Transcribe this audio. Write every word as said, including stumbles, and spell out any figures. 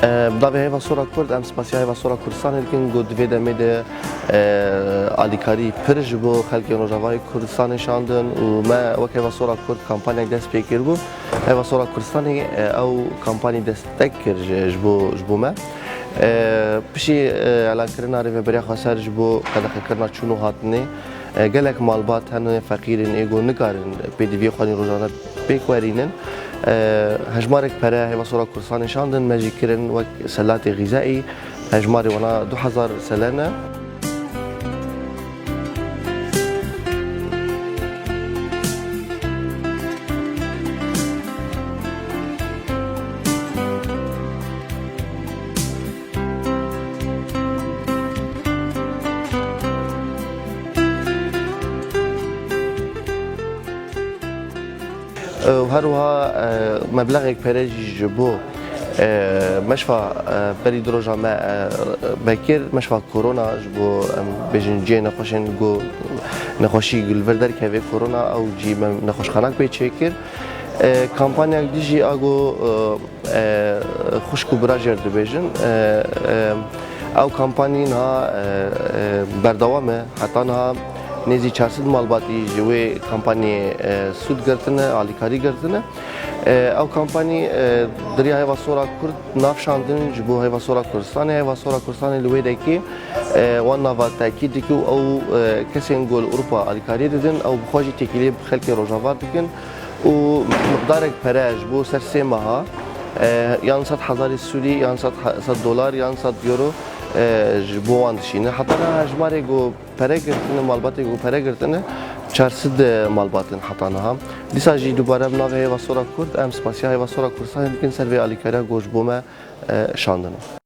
E, bi navê Heyva Sora Kurd, em spasiya Heyva Sora Kurdistanê dikin, ku di vê demê de, e, alîkarî pir ji bo xelkên Rojavayê Kurdistanê şandin û me wek Heyva Sora Kurd kampanyek dest pê kiribû. Heyva Sora Kurdistanê, e, ew kampanî destek kir ji, ji bo, ji bo me. E, piştî, e, elankirina Rêveberiya Xweser ji bo qedexekirina çûn û hatinê, e, gelek malbat hene feqîr in, ê ku nikarin pêdiviyê xwe yên rojane pêk werînin. E, hejmarek pere Heyva Sora Kurdistanê şandin, me jî kirin wek selatê xîzayî, hejmarê wana du hezar sele ne. Û her wiha, e, meblexek pere jî ji bo, e, meşfa, e, berî du roja me, e, vekir, meşfa korona ji bo, em bêjin cihê nexweşên ku nexweşî li vir derkeve korona, ew jî me nexweşxanak pê çêkir. E, kampanyak dijî a ku, e, e, xwişk û bira jêr dibêjin. E, e, ew kampanî niha, e, e, berdewam e. Heta niha nêzî çar sed malbatî ji wê kampaniyê, e, sûd girtine, alîkarî girtine. E, ew kampanî, e, di riya Heyva Sora Kurd nav şandin ji bo Heyva Sora Kurdistanê. Heyva Sora Kurdistanê li wê dekê, e, wan nava tekîd dike û ew, e, kesên ku li Ewropa alîkariyê didin, ew bi xwe jî têkiliyê bi xelkê Rojava dikin. û miqdarek pere ji bo ser sê meha, e, yan sed hezarî sûrî, yan sed he-, sed dolar, yan sed euro, e, ji bo wan dişîne. Heta niha hejmarê ku pere girtine, malbatê ku pere girtine, çar sed malbat in heta niha. Dîsa jî dubare bi navê Heyva Sora Kurd, em spasiya Heyva Sora Kurdistanê dikin ser vê alîkariya ku ji bo me, e, şandine.